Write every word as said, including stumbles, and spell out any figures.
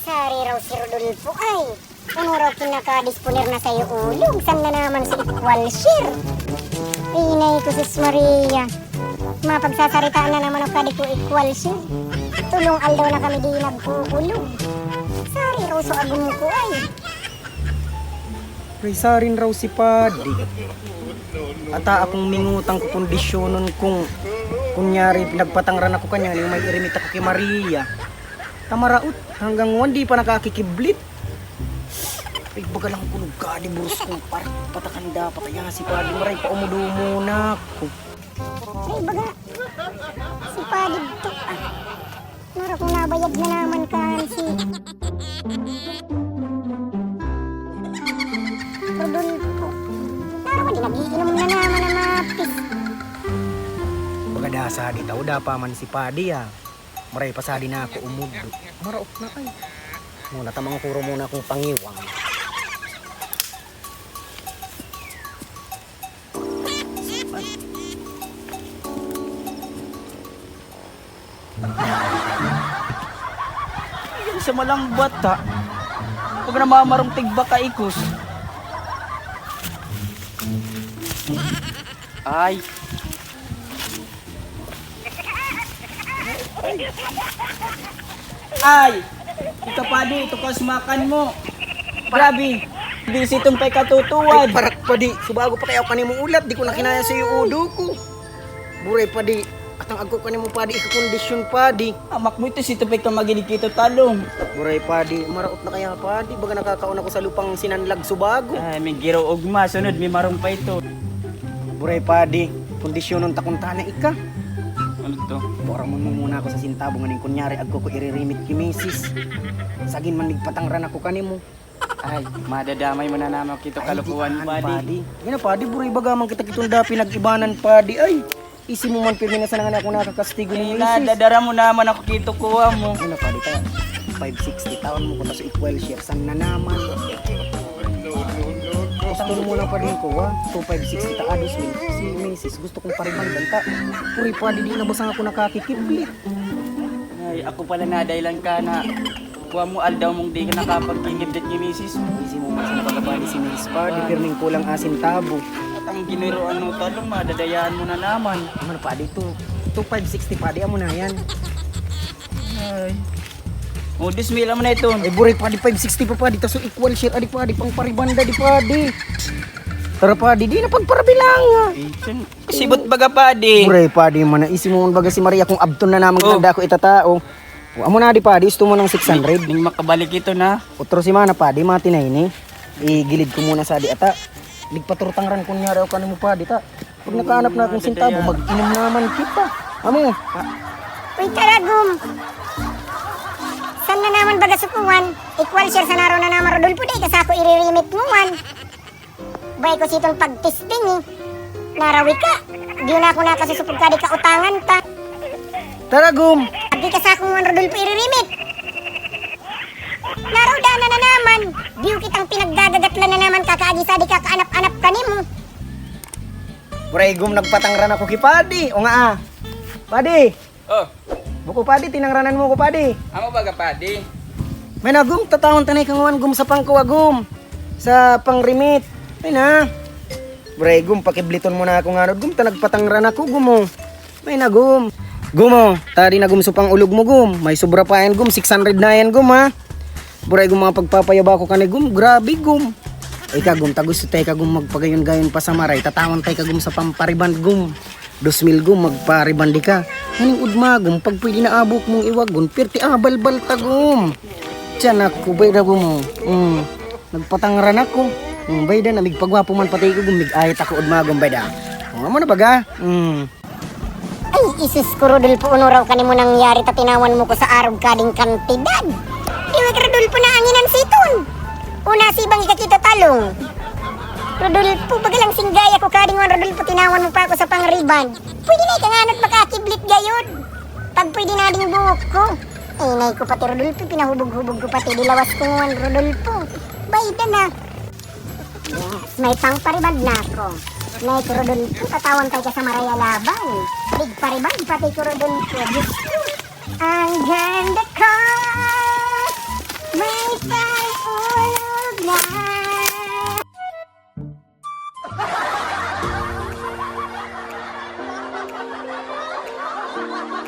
Sari raw si Rodolfo ay. Ano raw kinakadisponer na sa'yo, ulog? San na naman si equal share? Inay ko, sus Maria. Mapagsasaritaan na naman ako kadi ko equal share. Tulong aldaw na kami di nagkukulog. Sari raw so agom ko ay. May sarin raw si Padi. Ata akong mingutang ko kondisyonon kung kunyari nagpatangran ako kanya, yung may irimit ako kay Maria. Tamaraot, hanggang ngayon di pa nakakikiblit. Ay, baga lang kulog ka, di buros kong par-, patakan dapat. Kaya si Padi, maray pa umudo muna ako. Ay, baga, si Padi to. Ah, nara kung nabayad na naman kan si Rodolfo. Nara kung di nag-iinom na naman ang mapis. Baga dasa di tao, dapa man si Padi, ah. Maray pa sa di na ako umudo. Maraot na ay. Muna, tamang kuro muna akong pangiwang. Yung sa malang bata, pag namamarong tigba kaikos. Ay. Ay! Ito, Padi, ito ka sumakan mo. Grabe! Busy itong pay katutuwad. Ay, parak, Padi. Subago pa kaya ako kanimo ulat, di ko na kinaya sa iyo udo ko. Buray, Padi. At ang agko kanimo, Padi, ikakondisyon, Padi. Amak mo ito, si Tupay ka maginig kito talong. Buray, Padi. Maraot na kaya, Padi. Baga nakakaon ako sa lupang sinanlag subago. Ay, may giro ugma. Sunod, may marong pa ito. Buray, Padi. Kondisyonon ta kun tana ika. Ano to? Boramon mo muna ako sa sintabo, nganing kunyari, agko ko iririmit ki misis. Sagin man nigpatangran ako kanimo. Ay, madadamay mo na naman kito. Ay, kalokohan, di, Padi. Padi. Yan na, Padi, buray baga man kita kitong da pinag-ibanan, Padi. Ay, isi mo man pirmi na sana nga ako nakakastigo ni misis. Nadadara mo naman ako kito kuha mo. Yan na, Padi, ta five sixty taon mo ko, tas equal share, san na naman? Gusto mo na pa rin ko, ha? Two five sixty ta, ados mil. Si misis, gusto kong paribandan ta. Puri, Padi, di na ba sana ako nakakikiblit? Ay, ako pala na, dahilan ka na. Kuha mo, aldaw mong di ka nakapagkikiblit ni misis mo. Isi mo man sa nakakapali si misis, Padi, pirming kulang asin tabo. At ang giniroan mo, talong, madadayaan mo na naman. Ano, Padi, to? Two five sixty, Padi, amo na yan. Ay. O, dos mil, amo na ito. Eh, buray, Padi, five sixty pa, Padi. Taso equal share, adi, Padi, pang paribanda, di, Padi. Tara, Padi, di na pagparabilanga. Eh, siyempre. Sibot baga, Padi. Buray, Padi, man, isi mo man baga si Maria kung abton na naman. Oh. Kinanda ko itatao. O, amo na di, Padi, gusto mo ng six hundred? Ning makabalik ito na. Otro semana, Padi, mati na ini. Igilid ko muna sa di ata. Ligpaturtangran kunyari ako kanimo, Padi, ta. Pag nakahanap na akong sintabo, mag-inom naman kita. Amo. Uy, Taragum! San na naman baga sukuan? Equal share sa naro na naman, Rodolfo, di ka sa ako iririmit mo, man. Bay ko sitong pagtesting, eh. Narawi ka. Di na ako nakasusupog ka, di ka utangan ta. Taragum! Di ka sa akong Juan Rodolfo iririmit. Naraw dana na naman. Diyo kitang pinagdadagatlan na naman, kakaagi sa di ka kaanap-anap kanimo. Buray, Gum, nagpatangran ako ki Padi. O nga, ah. Padi! Oh. Buko, Padi, tinangranan mo ko, Padi. Amo baga, Padi? May na, Gum, tatawan ta na ikaw ngawan, Gum, sa pangkuwa, Gum. Sa pangrimit. May na. Buray, Gum, pakibliton mo na ako nganod, Gum, ta nagpatangran ako, Gum, oh. May na, Gum. Gum, oh, tadi na, Gum, sa pangulog mo, Gum. May sobra pa yan, Gum, six hundred na yan, Gum, ha. Buray, Gum, mga pagpapayaba ko kani, Gum. Grabe, Gum. Ika, Gum, ta gusto tayo ka, Gum, magpagayon-gayon pa sa maray. Tatawan tayo ka, Gum, sa pampariban, Gum. Dos mil, Gum, magparibandi ka. Nganing udma, Gum, pag pwede na abok mong iwagon, pirti abalbal ta, Gum. Tiyan ako, bay na, Gum, oh. Mm. Nagpatangran ako. Mm, bay da, namigpagwapo man pati ko, Gum, mig-ayat ako udma, Gum, bay da. Oh, amo na baga? Mm. Ay, isus ko, Rodolfo, uno raw kanimo nangyari ta tinawan mo ko sa arog kading kantidad. Iwek, Rodolfo, na anginan siton. Una, sibang ikakita talong. Rodolfo, baga lang singgay ako kading wan, Rodolfo, tinawan mo pa ako sa pangriban. Pwede na ikanganot makakiblit gayod. Pag pwede na ding buhok ko. Eh, inay ko pati, Rodolfo, pinahubog-hubog ko pati, dilawas ko ngon, Rodolfo. Bayda na. Yes, may pangparibad na ako. Nay ko, Rodolfo, tatawan tayo ka sa maraya laban. Big paribad, pati ko, Rodolfo. Diyos ko, ang ganda ko.